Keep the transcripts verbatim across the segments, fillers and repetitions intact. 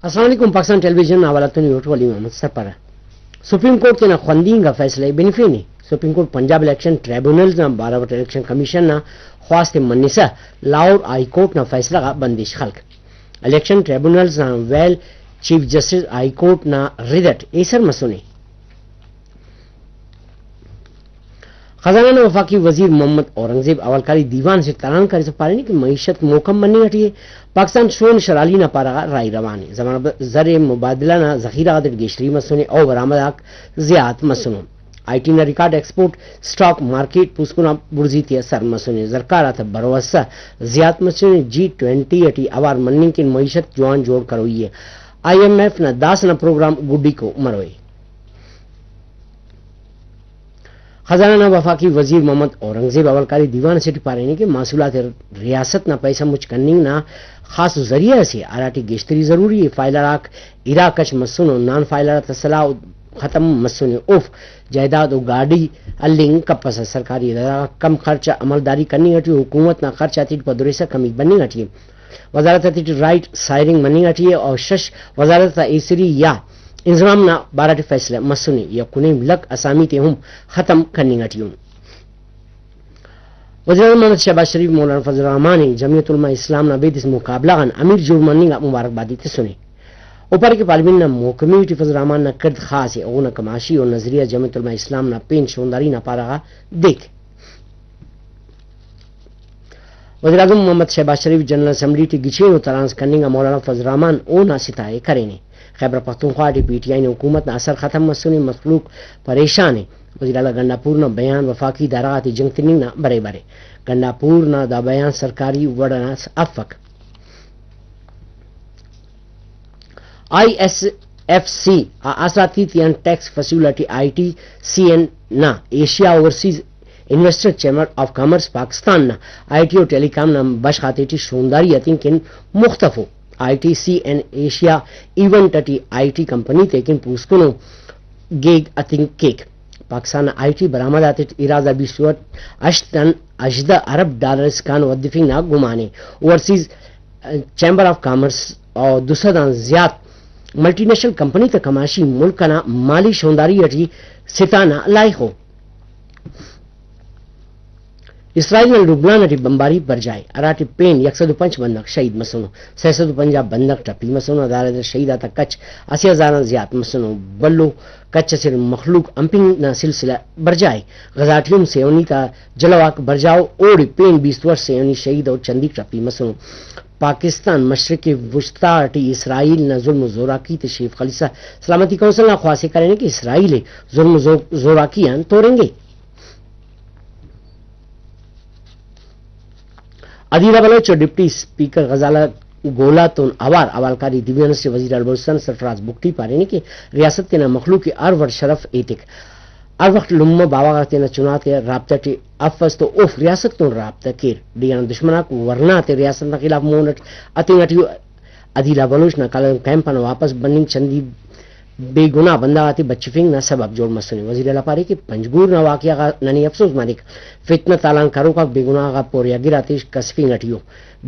السلام علیکم، پاکستان ٹیلی ویژن نا حوالہ تون یوٹ ولی محمد سرپرہ۔ سپریم کورٹ تینا خوندی انگا فیصلہ ءِ بنفینے۔ Supreme court Punjab election tribunals نا بارو اٹ الیکشن کمیشن نا خواست ءِ منسہ لاہور ہائی کورٹ نا فیصلہ غا بندش خلک۔ الیکشن ٹریبونلز نا ویل چیف جسٹس ہائی کورٹ نا رد اٹ ایسر مسنے۔ خزانہ نا وفاقی وزیر محمد اورنگزیب حوالکاری دیوان اسے تران کریسہ پارینے کہ معیشت محکم مننگ اٹی ءِ، پاکستان شون شرالی نا پارہ غا راہی روان ءِ، زمانہ ب-، زر مبادلہ نا ذخیرہ غاتیٹ گیشتری مسنے، او برآمد آک زیات مسنو، آئی ٹی نا ریکارڈ، ایکسپورٹ، اسٹاک مارکیٹ پوسکن آ بڑزی تیا سر مسنے، زرکار آتا بھروسہ زیات مسنے، جی ٹوینٹی اٹی اوار مننگ کن معیشت جوان جوڑ کروئی ءِ، آئی ایم ایف نا داسہ نا پروگرام گڈیکو مروئے۔ خزانہ نا وفاقی وزیر محمد اورنگزیب حوالکاری دیوان اسے ٹی پارینے کہ محصولات ریاست نا پیسہ مچ کننگ نا خاص ذریعہ اسے، ہراٹی گیشتری ضروری ءِ۔ فائلر آک ارا کچ مسنو، نان فائلر آتا سلاہ ختم مسنے، اوفک جائیداد و گاڈی ہلنگ کپسہ۔ سرکاری ادارہ غاک کم خرچ آ عملداری کننگ اٹی ءِ، حکومت نا خرچ آتیٹ پدریسہ کمی بننگ اٹی ءِ۔ وزارت آتیٹی رائٹ سائرنگ مننگ اٹی ءِ، او شش وزارت آتا ایسری یا انضمام نا بارہ ٹی فیصلہ مسنے، یک و نیم لکھ اسامی تے ہم ختم کننگ اٹی ءِ۔ وزیراعظم محمد شہباز شریف مولانا فضل الرحمان ءِ جمعیت علماء اسلام نا بیدس مقابلہ غان امیر جوڑ مننگ آ مبارکبادی تسنے۔ اوپارے کہ پارلیمنٹ نا محکمہ ٹی فضل الرحمان نا کڑد خاص ءِ، اونا کماشی و نظریہ جمعیت علماء اسلام نا پین شونداری نا پارہ غا دیک۔ وزیراعظم محمد شہباز شریف جنرل اسمبلی ٹی گچین و ترانز کننگ آ مولانا فضل الرحمان اونا ستاءِ کرینے۔ خیبر پختونخوا ٹی پی ٹی آئی نا حکومت نا اثر ختم مسنے، مخلوق پریشان ءِ۔ وزیراعلیٰ گنڈاپور نا بیان وفاقی ادارہ غاتے جنگ تننگ نا بریبر ءِ۔ گنڈاپور نا دا بیان سرکاری وڑ ئنا افک۔ آئی ایس ایف سی آ آسراتی تیان ٹیکس فصول اٹی آئی ٹی سی این نا Asia overseas investor chamber of commerce Pakistan نا آئی ٹی و ٹیلی کام نا بشخ آتیٹی شونداری ہتنگ کن مختفو۔ I T C N Asia event اٹی آئی ٹی کمپنی تیکن پوسکنو گیگ ہتنگ کیک۔ پاکستان نا آئی ٹی برآمد آتیٹ ارا ہزار بیست و ہشت آن ہژدہ ارب ڈالر اسکان ودفنگ نا گمان ءِ۔ اوورسیز چیمبر آف کامرس و دو سد آن زیات ملٹی نیشنل کمپنی تا کماشی ملک انا مالی شونداری اٹی ستانا لائخ ءِ۔ اسرائیل نا لبنان اٹی بمباری برجا ءِ، ہراٹی پین یک سد و پنچ بندغ شہید مسنو، سئے سد و پنجاہ بندغ ٹپی مسنو، عدالت شہید آتا کچ اسہ ہزار آن زیات مسنو، بھلو کچ اسے مخلوق ہمپنگ نا سلسلہ برجا ءِ۔ غزہ ٹی ہم سیونی تا جلہو آک برجا ءُ، اوڑے پین بیست و ہشت سیونی شہید اور چندی ٹپی مسنو۔ پاکستان مشرق وسطی ٹی اسرائیل نا ظلم و زوراکی تے شیف خلیسہ سلامتی کونسل نا خواست ءِ کرینے کہ اسرائیل ءِ ظلم و زو-، زوراکی آن تورنگے۔ عدیلہ بلوچ و ڈپٹی اسپیکر غزالہ گولا تون اوار حوالکاری دیوان اسے وزیر اعلی بلوچستان سرفراز بگٹی پارینے کہ ریاست تینا مخلوق ءِ ہر وڑ شرف ایتک، ہر وخت لمہ باوہ غاک تینا چنا تے رابطہ ٹی افس تو اوفک ریاست تون رابطہ کیر، ڈیہہ آن دشمن آک ورنا تے ریاست نا خلاف مون اٹ ہتنگ اٹی ءُ۔ عدیلہ بلوچ نا قلم کیمپ آن واپس بننگ چندی بے گناہ بندغ آتے بچفنگ نا سبب جوڑ مسنے۔ وزیر اعلی پارے کہ پنجگور نا واقعہ غا ننے افسوس مریک، فتنہ تالان کروک آک بے گناہ غا پوریا گر آتے کسفنگ اٹی ءُ۔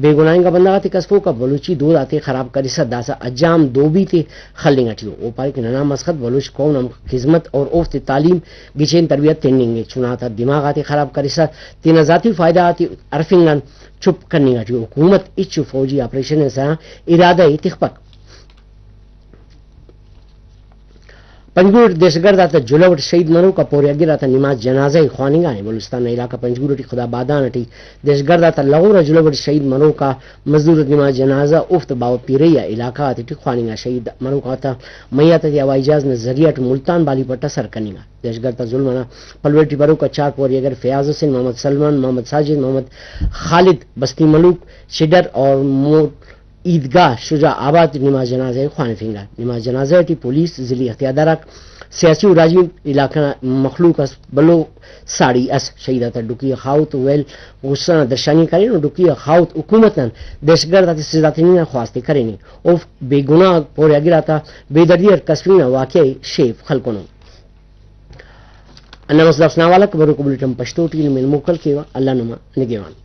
بے گناہ انگا بندغ آتے کسفوک آ بلوچی دود آتے خراب کرسا داسہ حجام دوبی تے خلنگ اٹی ءُ۔ او پارے کہ ننا مسخت بلوچ قوم نا خذمت اور اوفتے تعلیم گچین تربیت تننگ ءِ۔ چنا تا دماغ آتے خراب کرسا تینا ذاتی فائدہ غاتے ہرفنگ آن چپ کننگ اٹی ءُ۔ حکومت ہچو فوجی آپریشن اس آ ارادہ ءِ تخپک۔ پنجگور اٹ دہشت گرد آتا جلہو اٹ شہید مروک آ پوریا گر آتا نماز جنازہ ءِ خواننگانے۔ بلوچستان نا علاقہ پنجگور اٹی خدا بادان اٹی دہشت گرد آتا لغور آ جلہو اٹ شہید مروک آ مزدور نماز جنازہ اوفتا باوہ پیرئی آ علاقہ غاتیٹی خواننگا۔ شہید مروک آتا میت آتے ہوائی جہاز نا ذریعہ اٹ ملتان بالی پٹ آ سر کننگا۔ دہشت گرد تا ظلم انا پلویڑ ٹی بروک آ چار پوریا گر فیاض حسین، محمد سلمان، محمد ساجد، محمد خالد، بستی ملوک، شڈر اور مو-، عیدگاہ شجاع آباد نماز جنازہ ءِ خوانفنگا۔ نماز جنازہ ٹی پولیس، ضلعی اختیاردار آک، سیاسی و راجی علاقہ نا مخلوق اس بھلو ساڑی ئس۔ شہید آتا ڈکھی ءِ خاہوت ویل غصہ نا درشانی ءِ کرینو۔ ڈکھی ءِ خاہوت حکومت آن دہشت گرد آتے سزا تننگ نا خواست ءِ کرینے۔ اوفک بے گناہ پوریا گر آتا بے دردی اٹ کسفنگ نا واقعہ ءِ شیف خلکنو۔ ہندا مسئلہ اس نا حوالہ کہ بروکو بلیٹن پشتو ٹی نمے موکل کیوہ۔ اللہ نما نگہوان۔